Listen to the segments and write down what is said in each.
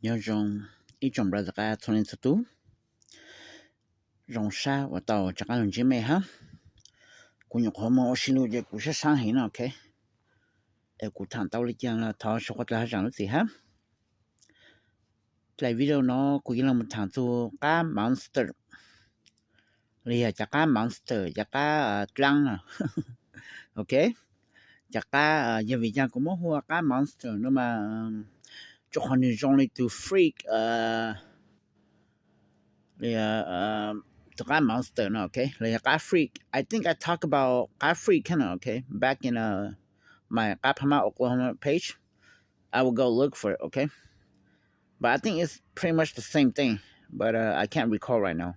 Nyob zoo ib tsoom brother qab txhua leej txhua tus, zoo sab uas tau rov qab los ntsib mej hab. Kuv nyuam qhuav moog ua si lug ces kuv sab sab heev no, ok. Es kuv thaam tau le caag los thov suav qhov dlawg hab zaam lub txim hab. Dlai video no kuv yuav lug moog thaam txug qab monster, los yog cov qab monster, cov qab dlaab no, ok. Cov qab, yog vim caag kuv muab hu ua qab monster no mas, rua qhov nwg zoo le tug freak, tug qab monster no, ok, los yog qab freak. I think I talk about qab freak no, ok, back in my qab Phab Mab Oklahoma page. I will go look for it, ok. But I think it's pretty much the same thing, but I can't recall right now.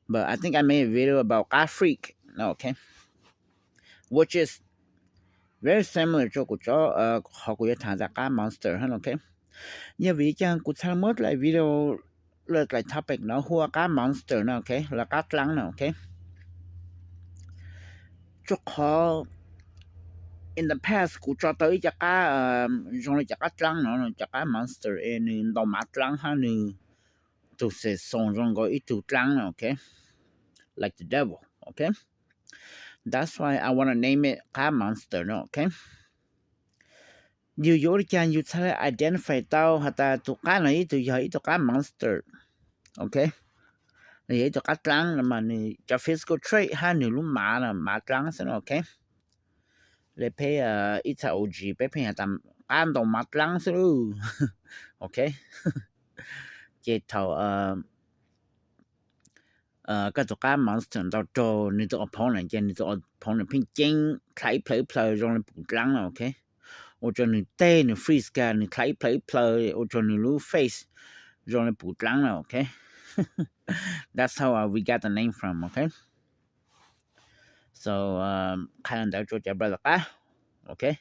But I think I made a video about qab freak no, ok, which is very similar rua kuv, qhov kuv yuav thaam tas qab monster hab, ok. Yog vim caag kuv txhaj muab dlai video, le dlai topic no hu ua qab monster no, ok, los qab dlaab no, ok. Rua qhov in the past kuv tso tau ib co qab zoo le cov qab dlaab no, cov qab monster es nwg ntaus mav dlaab hab nwg tug xes xoos zoo nkaus ib tug dlaab no, ok, like the devil, ok. That's why I wanna name it qab monster no, ok. Yug yuav ua le caag yug txhaj le identify tau has tas tug qab no ib tug yog ib tug qab monster, ok, los yog ib tug qab dlaab no mas nwg cov physical trait hab nwg lub mav, mav dlaab xwb no, ok. Le peb ib txha O G peb pheej has tas qab ntaus mav dlaab xwb lauj, ok. Ces thaum koj tug qab monster ntaus raug nwg tug opponent ces nwg tug opponent pheej ceeb dlha ib plhaw ib plhaw zoo le pum dlaab no, ok. Ua rua nwg teg nwg freeze kag nwg dlha ib plhaw ib plhaw, ua rua nwg lub face zoo le pum dlaab no, ok. That's how we got the name from, ok. So qha le ntawd rua cov brother qab, ok.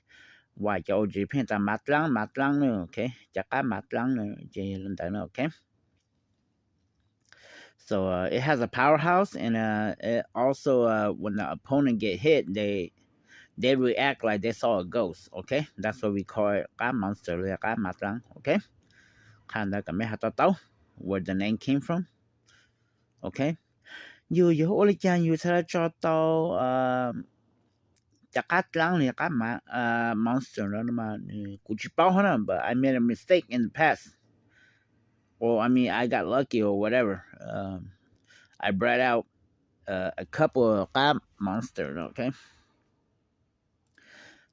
Vim cov O G pheej tas mav dlaab mav dlaab na, ok, cov qab mav dlaab na, ces le ntawd na, ok. So it has a powerhouse and it also, when the opponent get hit, they they react like they saw a ghost, ok. That's what we call it, qab monster los yog qab mav dlaab, ok. Qha ntawd kom mej has tau tau where the name came from, ok. Yug yuav ua le caag yug txhaj le tso tau cov qab dlaab los yog qab monster no, kuv tsis paub hab na, but I made a mistake in the past, or I mean I got lucky or whatever. I bred out a couple of qab monster, ok.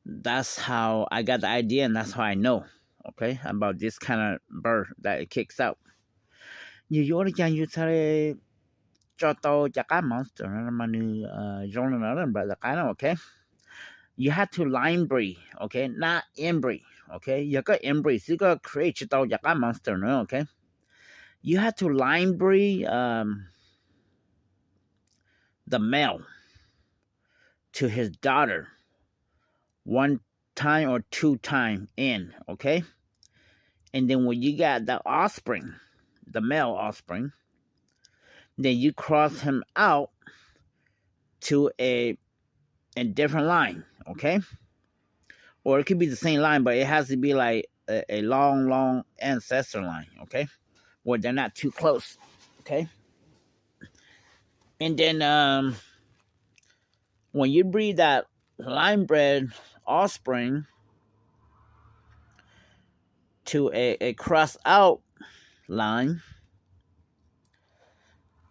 That's how I got the idea and that's how I know, okay, about this kind of bird that it kicks out. Yug yuav ua le caag yug txhaj le tso tau cov qab monster no mas nwg zoo le no, brother qab no, ok. You have to line breed, ok, not inbreed, ok. Yog koj inbreed xwb koj create tsis tau cov qab monster no, ok. You have to line breed the male to his daughter one time or two time in, okay? And then when you got the offspring, the male offspring, then you cross him out to a, a different line, okay? Or it could be the same line, but it has to be like a, a long, long ancestor line, okay? Where they're not too close, okay? And then um, when you breed that line bred offspring to a, a cross out line,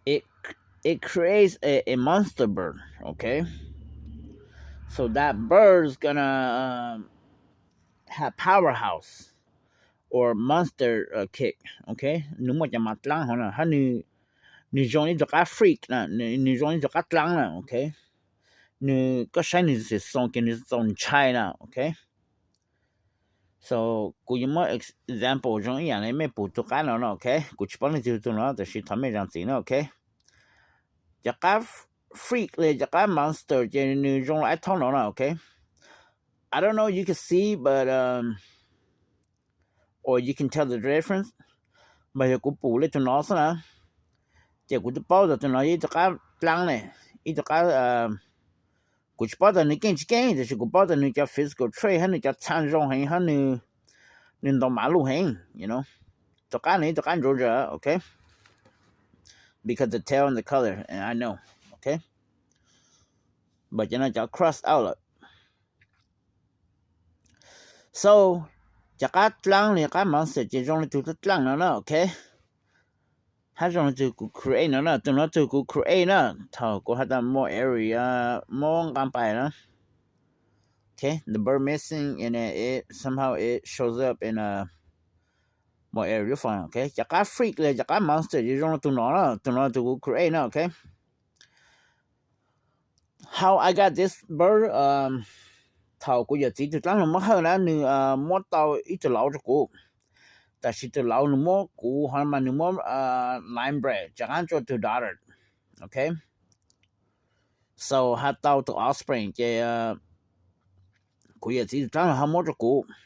it it creates a, a monster bird, okay? So that bird is gonna um, have powerhouse or monster uh, kick, okay? Nws muaj cov mav dlaab hov na, hab nws, nws zoo ib tug qab freak na, nws zoo ib tug qab dlaab na, okay? Nws, koj saib nws xim xoo ces nws txaus ntshai na, okay? So kuv yuav muab example zoo ib yaam le mej pum tug qab no no, okay? Kuv tsis paub leej twg tug no tab sis thov mej zaam txim na, okay? Cov qab freak le cov qab monster ces nws zoo le ib thooj no na, okay? I don't know you can see, but um, or you can tell the difference. Mas yog kuv pum le tug no xwb na, ces kuv twb paub tas tug no yog ib tug qab dlaab ne, ib tug qab, kuv tsis paub tas nws keej tsis keej, tab sis kuv paub tas nws cov physical trait hab nws cov txha zoo heev hab nws, nws ntaus mav luj heev, you know. Tus qab no ib tug qab ntsuav ntsuav, okay, because the tail and the color, and I know, okay. But cov no cov cross out lawm. So cov qab dlaab li qab monster ces zoo li tug dlaab dlaaj no na, okay. Hab zoo li tug kuv create no na, tug no tug kuv create na, thaum kuv has tas more area, more nqaa pais na. Okay, the bird missing and then it somehow it shows up in a more area file, okay. Cov qab freak li cov qab monster ces zoo li tug no na, tug no tug kuv create na, okay. How I got this bird, thaum kuv yawm txiv tug dlaab hluas muab hawj na, nws muab tau ib tug lauv rua kuv, tab sis tug lauv nws muab kuv ho mas nws muab line bred rov qaab rua tug daughter, okay. So has tau tug offspring ces kuv yawm txiv tug dlaab hluas ho muab rua kuv.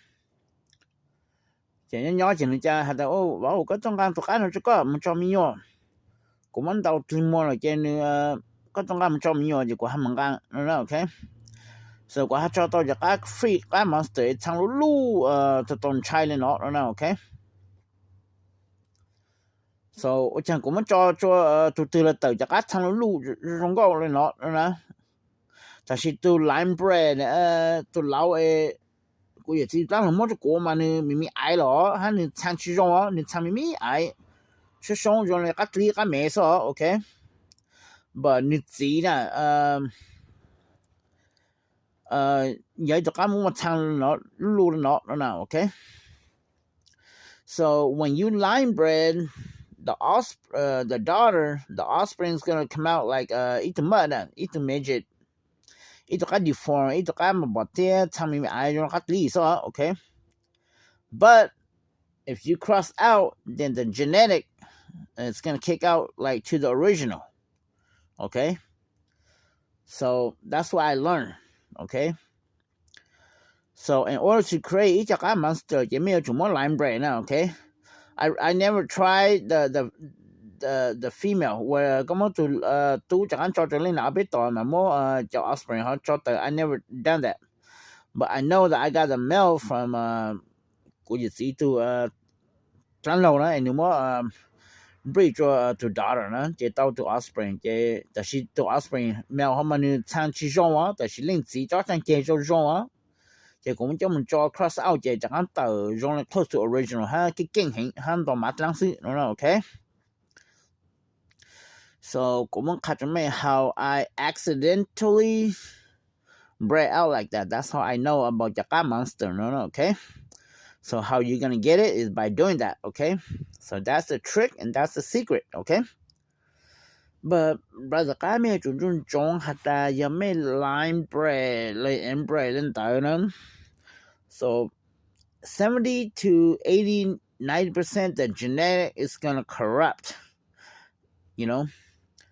Ces nyob nyob ces nws ca has tas, vauv, koj tuaj nqaa tug qab no rua koj moog tso me nyuam. Kuv muab ntaus dlig muag lawm ces nws, koj tuaj nqaa moog tso me nyuam ces kuv has moog nqaa no na, okay. So kuv has tso tau cov qab freak qab monster txhaa luj luj, tau tau ntshai li no no na, okay. So ua caag kuv muab tso tsua tug twg los tawm cov qab txhaa luj luj zoo nkauj li no no na. Tab sis tug line bred, tug lauv kuv yawm txiv dlaab hluas muab rua kuv mas nws me me aiv los hab nws txhaa tsi zoo os, nws txhaa me me aiv, soob soob zoo li qab dlib qab mev xwb os, okay. But nws txiv na yog ib tug qab muaj muaj txhaa luj luj li no no na, okay. So when you line bred the off the daughter, the offspring is gonna come out like ib tug mud, ib tug midget, ib tug qab deform, ib tug qab npam npam thiab txhaa me me aiv zoo li qab dlib xwb, okay. But if you cross out, then the genetic is gonna kick out like to the original, okay. So that's what I learned, okay. So in order to create ib co qab monster ces mej yuav tsum muab line bred na, okay. I I never tried the the the the female where koj muab tug tub rov qab tso rau leej nam peb tom mas muab cov offspring ho tso tawm. I never done that, but I know that I got the male from kuv yawm txiv tug dlaab hluas na, nws muab breed rua tug daughter na ces tau tug offspring ces tab sis tug offspring male ho mas nws txhaa tsi zoo os, tab sis leej txiv tsob txaa ceg zoo zoo os. Ces kuv muab coj mus tso cross out ces rov qab tawm zoo li close to original hab keej keej heev hab nto mav dlaab xwb no, okay. So kuv muab qha rua mej how I accidentally bred out like that. That's how I know about cov qab monster no, okay. So how you gonna get it is by doing that, okay. So that's the trick and that's the secret, okay. But brother, qab mej yuav tsum ntsoov ntsoov has tas yog mej line bred los inbred le ntawd na, so seventy to eighty, ninety percent the genetic is gonna corrupt, you know.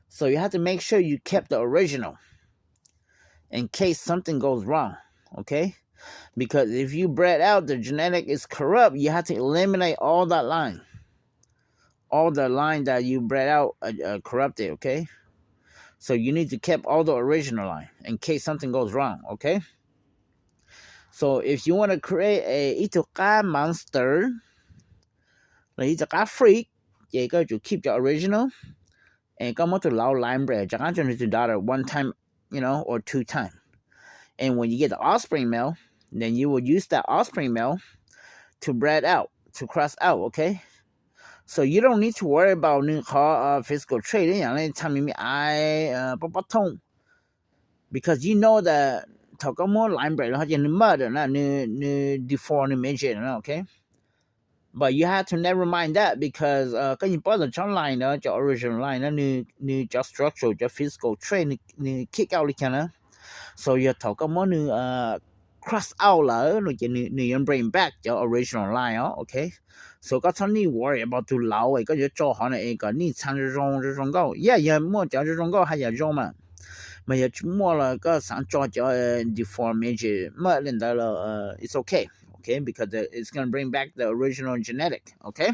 So you have to make sure you kept the original in case something goes wrong, okay? Because if you bred out the genetic is corrupt, you have to eliminate all that line. All the line that you bred out uh, uh, corrupted, okay? So you need to keep all the original line in case something goes wrong, okay? So if you want to create a ib tug qab monster, los ib tug qab freak, ces koj yuav tsum keep cov original, and koj muab tug lauv line bred rov qab rua nws tug daughter one time, you know, or two time. And when you get the offspring male, then you will use that offspring male to bred out, to cross out, okay? So you don't need to worry about nws qhov uh, physical trait, ib yaam le txha mi mi ai, uh, pob pob thooj. Because you know that thaum koj muab line bred los ces nws mud na, nws, nws deform, nws midget na, okay? But you have to never mind that because uh, koj yeej paub tas tsob line na, cov original line na, nws, nws cov structure, cov physical trait, nws, nws kick out li cas na. So yog thaum koj muab nws uh, cross out lawm no ces nws, nws yuav bring back cov original line os, okay? So koj txhob need worry about tug lauv es koj yuav tso hov na es kom nws txha zoo zoo zoo nkauj. Yeah, yog muaj cov zoo zoo nkauj haj yam zoo mas. Mas yog tsis muaj los koj xaav tso cov deform midget mud li ntawd los uh, it's okay, okay, because the, it's gonna bring back the original genetic, okay,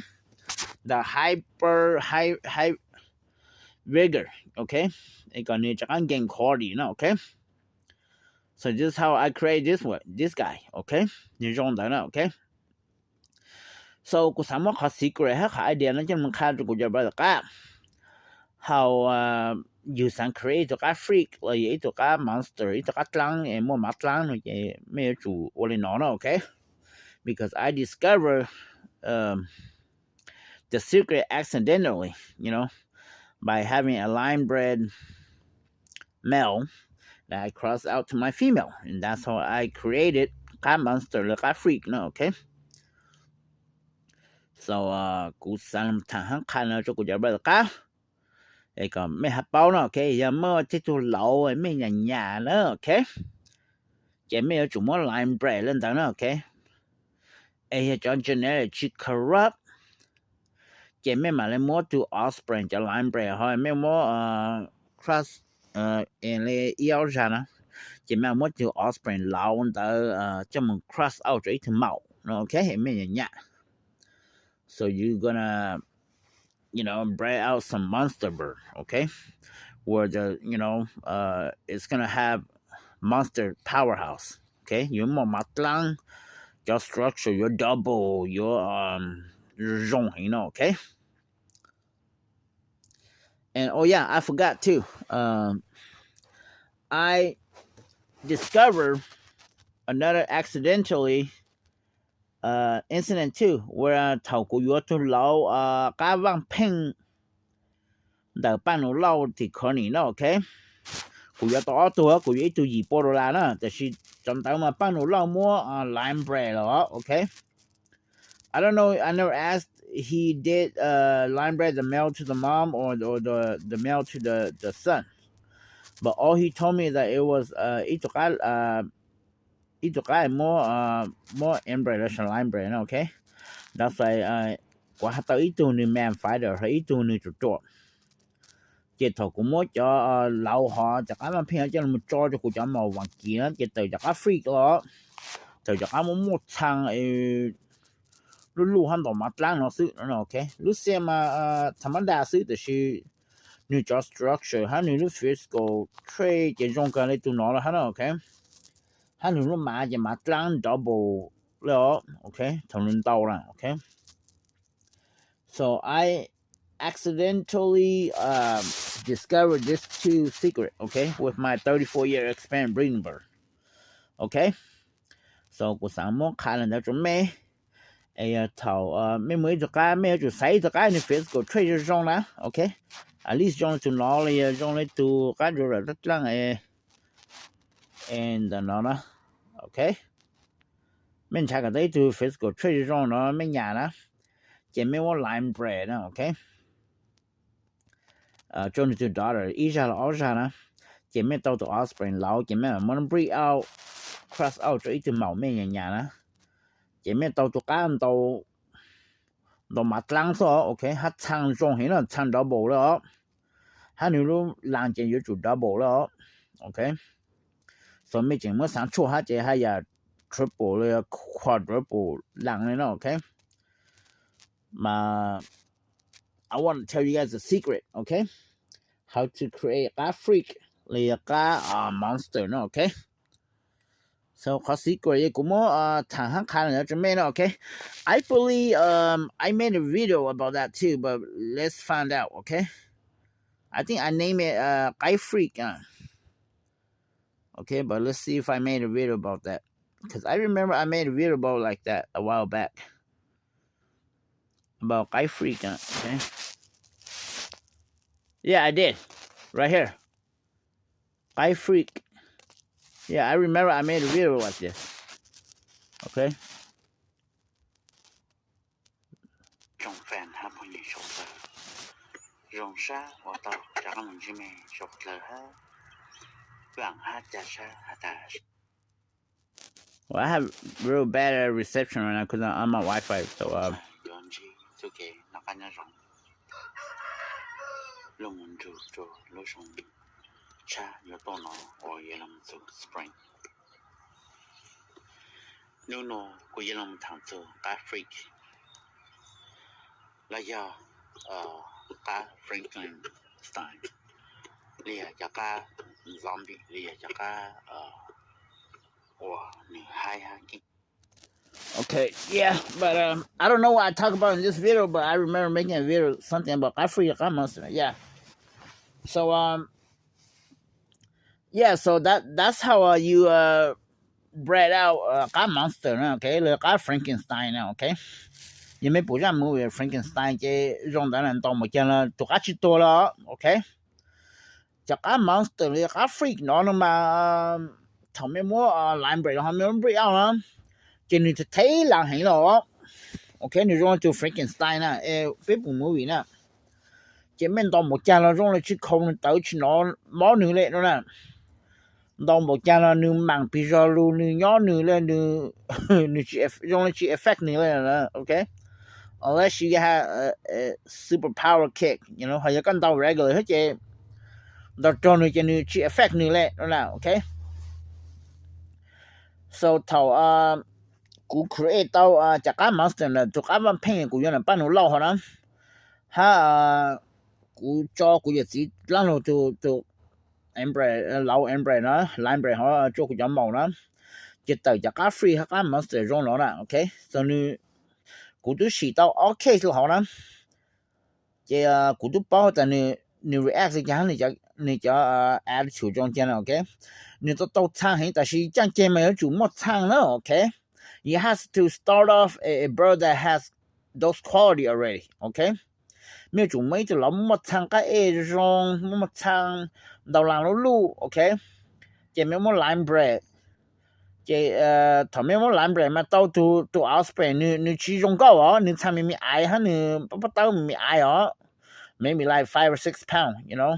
the hyper high high vigor, okay, es kom nws rov qab gain quality na, okay. So this is how I create this one, this guy, okay. Nws zoo ntawd na, okay. So kuv xav muab qhov secret hab qhov idea no coj mus qha rua kuv cov brother qab. Hau yug xaav create ib tug qab freak los yog ib tug qab monster, ib tug qab dlaab es muaj mav dlaab no ces mej yuav tsum ua le no no, okay? Because I discover the secret accidentally, you know, by having a line bred male that I cross out to my female, and that's how I created qab monster le qab freak no, okay? So kuv xaav thaam hab qha no rua kuv cov brother qab es kom mej hab paub no, okay? Yog muaj tej tug laus mej nyam nyam na, okay, ces mej yuav tsum muab line bred le ntawd na, okay? Es yog cov genetic tsi corrupt ces mej mam le muab tug offspring cov line bred ho mej muab cross le ib ob zag na, ces mej muab tug offspring laus ntawd coj mus cross out rua ib tug maum no, okay? Mej nyam nyam. So you gonna, you know, bred out some monster bird, okay? Where the, you know, uh, it's gonna have monster powerhouse, okay? Yuav muaj mav dlaab, cov structure yuav double, yuav zoo heev no, okay? And oh yeah, I forgot too. Um, I discovered another accidentally uh, incident too, where thaum kuv yuav tug laus qab vaaj pheej ntawm Paaj Nus Lauj tim Kearney no, okay? Kuv yuav tau ob tug, kuv yuav ib tug yim pua dollar na, tab sis cov ntawd mas Paaj Nus Lauj muab line bred lawm, okay? I don't know, I never asked he did uh, line bred the male to the mom or, or the, the male to the, the son. But all he told me that it was uh, ib tug qab uh, ib tug qab muab, muab inbred los sis line bred no, okay? That's why kuv hab tau ib tug nwg male fighter hab ib tug nwg ruam ruam. Ces thaum kuv muab cov laus hov cov qab vaaj pheej coj los tso rua kuv cov maum vaam kis na, ces tawm cov qab freak los, tawm cov qab muaj muaj txhaa, luj luj hab ntau mav dlaab no xwb, okay? Lub xiaj mas tha mab da xwb, tab sis nwg cov structure hab nwg lub physical trait ces zoo kag le tug no lawm hab no, okay? Hab nwg lub mav ces mav dlaab double le os, okay? Thaum nwg ntau na, okay? So I accidentally um, discovered this two secret, okay, with my thirty-four year experience breeding bird, okay? So kuv xaav muab qha le ntawd rua mej, es yog thaum mej muaj ib tug qab, mej yuav tsum xaiv ib tug qab nwg physical trait zoo zoo na, okay? At least zoo le tug no los yog zoo le tug qab nrug ram dlaab dlaaj es ntawm no na, okay? Mej nrhav kom tau ib tug physical trait zoo zoo no mej nyam na, ces mej muab line bred na, okay? Rua nwg tug daughter ib zag los ob zag na, ces mej tau tug offspring laus ces mej mam muab breed out, cross out rua ib tug maum mej nyam nyam na, ces mej tau tug qab ntau, ntau mav dlaab xwb, okay? Hab txhaa zoo heev na, txhaa double le os, hab nwg lub laas ces yuav tsum double le os, okay? So mej tseem muab xaav tshuaj hab ces haj yam triple le quadruple laas le no, okay? Mas I want to tell you guys a secret, okay? How to create qab freak le yog qab monster no, okay? So qhov secret kuv muab thaam hab qha le ntawd rua mej no, okay? I believe um, I made a video about that too, but let's find out, okay? I think I name it uh, qab freak. Uh. Okay, but let's see if I made a video about that. Because I remember I made a video about like that a while back. About qab freak. Uh, okay. Yeah, I did. Right here. Qab freak. Yeah, I remember I made a video like this. Okay. Tsoom fans hab phooj ywg suav dlawg, zoo sab ua tau rov qaab lug ntsib mej suav dlawg hab, vaam hab ca sab has tas. Well, I have real bad uh, reception right now because I'm on Wi-Fi, so uh, yuav ntsib txuj kev noj qab nyob zoo, lug moog nrug rua lub zoo tshab yuav tuaj no uas yog lug txug spring. Nub nua kuv yuav lug thaam txug qab freak, los yog qab Frankenstein, li yog cov qab zombie, li yog cov qab uas nwg haib hab keeb. Okay, yeah, but um, I don't know what I talk about in this video, but I remember making a video something about qab freak, qab monster. Yeah. So um, yeah, so that that's how uh, you uh breed out uh, qab monster na, okay, lawv qab Frankenstein na, okay. Yog mej pum zaj movie Frankenstein ces zoo ntawd na, ntaus npaum cas los tus qab tsis tuag los, okay. Cov qab monster li qab freak no no mas thaum mej muab line breed los ho mej muab breed out na, ces nws thev lav heev los, okay, nws zoo li tus Frankenstein na, peb pum movie na. Ces mej ntaus npaum cas los zoo li tsis khaus nws tawv tsis hnov mob nws li no na. Ntaus npaum cas los nws maam pis zog lug, nws nyob nws li, nws zoo li tsis affect nws li, okay. Unless you have super power kick, ho yog koj ntaus regular xwb ces ntaus raug nws ces nws tsis affect nws li no na, okay. So thaum kuv create tau cov qab monster ntawm tus qab vaj pheej kuv yuav ntawm paj nus lauj hov na, hab kuv tso kuv yawm txiv dlaab lug tus line breed no, line breed hov tso kuv cov maum na, ces tawm cov qab freak hab qab monster zoo no na, okay. So nws, kuv twb sim tau ob case lug hov na, ces kuv twb paub tas nws react li cas hab nws cov attitude zoo li cas na, okay. Nws tau tau txhaa heev tab sis caaj ceg mas yuav tsum muaj txhaa na, okay. You have to start off a bird that has those quality already, okay. Mej yuav tsum muaj ib tug lov muaj txhaa qab ej zoo, muaj txhaa ntaus laas lub luj, okay. Ces mej muab line breed, ces thaum mej muab line breed mas tau tus offspring nws tsis zoo nkauj os, nws txhaa me me aiv hab nws pob tawb me me aiv os, maybe like five or six pound, you know.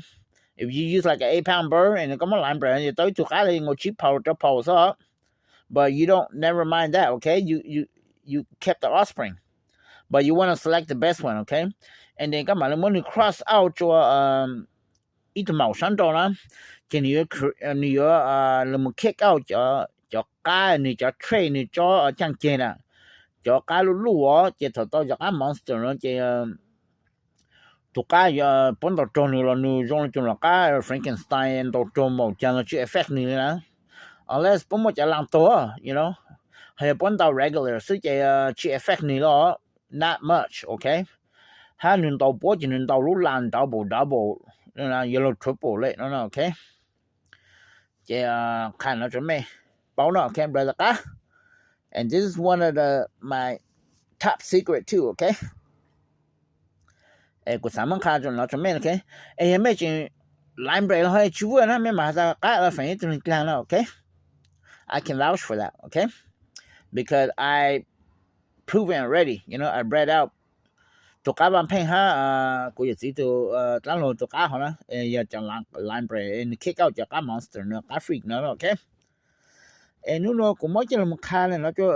If you use like an eight pound bird and koj muab line breed ces tau ib tug qab li nkaus tsib pound rau pound xwb os. But you don't, never mind that, okay. You you you kept the offspring, but you want to select the best one, okay. And then koj mam li muab nws cross out rua ib tug maum sab nraud na, ces nws yuav los kick out cov qab, nws cov trait, nws tsob caaj ceg na, cov qab luj luj os, ces thaum tau cov qab monster no ces tus qab puab ntaus raug nws los nws zoo li tus los qab Frankenstein ntaus raug maum cas los tsis affect nws li na, unless puab muaj cov laas tuag, you know. Ho yog puab ntaus regular xwb ces tsis affect nws li, not much, okay. Hab nws ntaus puab ces nws ntaus lub laas double double, yuav luag triple li no, okay. Ces qha no rua mej paub no, okay, brother qab. And this is one of the my top secret too, okay. Kuv xaav muab qha no rua mej, okay. Es yog mej tseem line breed los ho tsis vuag na, mej mam has tas qab elephant ib tug neeg dlaag no, okay. I can vouch for that, okay, because I proven already, you know, I bred out tus qab vaj pheej hab kuv yawm txiv tus dlaab lug tus qab hov na, yog cov line breed nws kick out cov qab monster no, qab freak no, okay. Es nub nua kuv muab coj lug mus qha no, kuv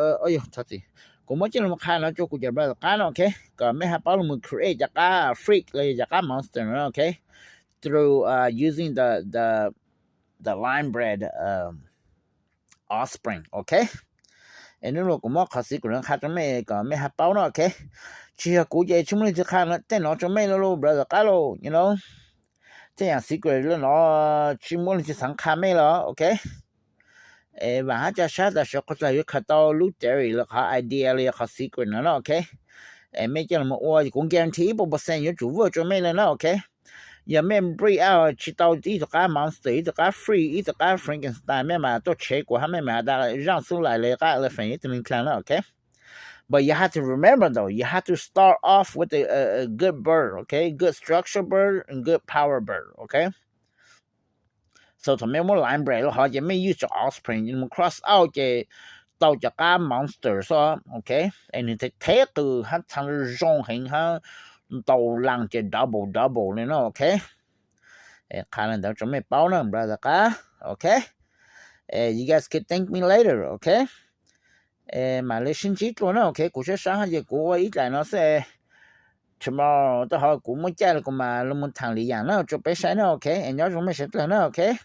muab coj lug mus qha no rua kuv cov brother qab no, okay, kom mej hab paub lug mus create cov qab freak los yog cov qab monster no, okay, through using the the the line breed offspring, okay. Es nub nua kuv muab qhov secret no qha rua mej kom mej hab paub no, okay. Tsis yog kuv ces tsis muaj leej twg qha tej no rua mej lauj, brother qab lauj, you know. Tej yaam secret le no tsis muaj leej twg xaav qha mej lawm, okay. Es vaam hab ca sab tas sawv qhov twg yuav khaws tau lub theory los qhov idea los yog qhov secret no no, okay. Es mej coj lug mus ua kuv guarantee ib puas percent yuav tsum vuag rua mej le na, okay. Yog mej breed out tsis tau ib tug qab monster, ib tug qab freak, ib tug qab Frankenstein, mej mam tuaj tshev kuv hab mej mam has tas zaaj xub lais le qab elephant ib tug neeg dlaag na, okay. But you have to remember though, you have to start off with a, a, a good bird, okay, good structure bird and good power bird, okay. So thaum mej muab line breed lawm hov ces mej use cov offspring mus cross out ces tau cov qab monster xwb, okay. Es nwg thev qws hab txhaa zoo heev hab ntaus laas ces double double le no, okay. Qha le ntawd rua mej paub na brother qab, okay. You guys could thank me later, okay. Mam le sib ntsib dlua na, okay. Kuv sab sab hab ces kuv ua ib dlaim no xwb, tomorrow tau hov kuv muaj caij los kuv mam lug mus thaam li yaam na rua peb saib na, okay. Es nyob zoo mej sawv dlawg na, okay.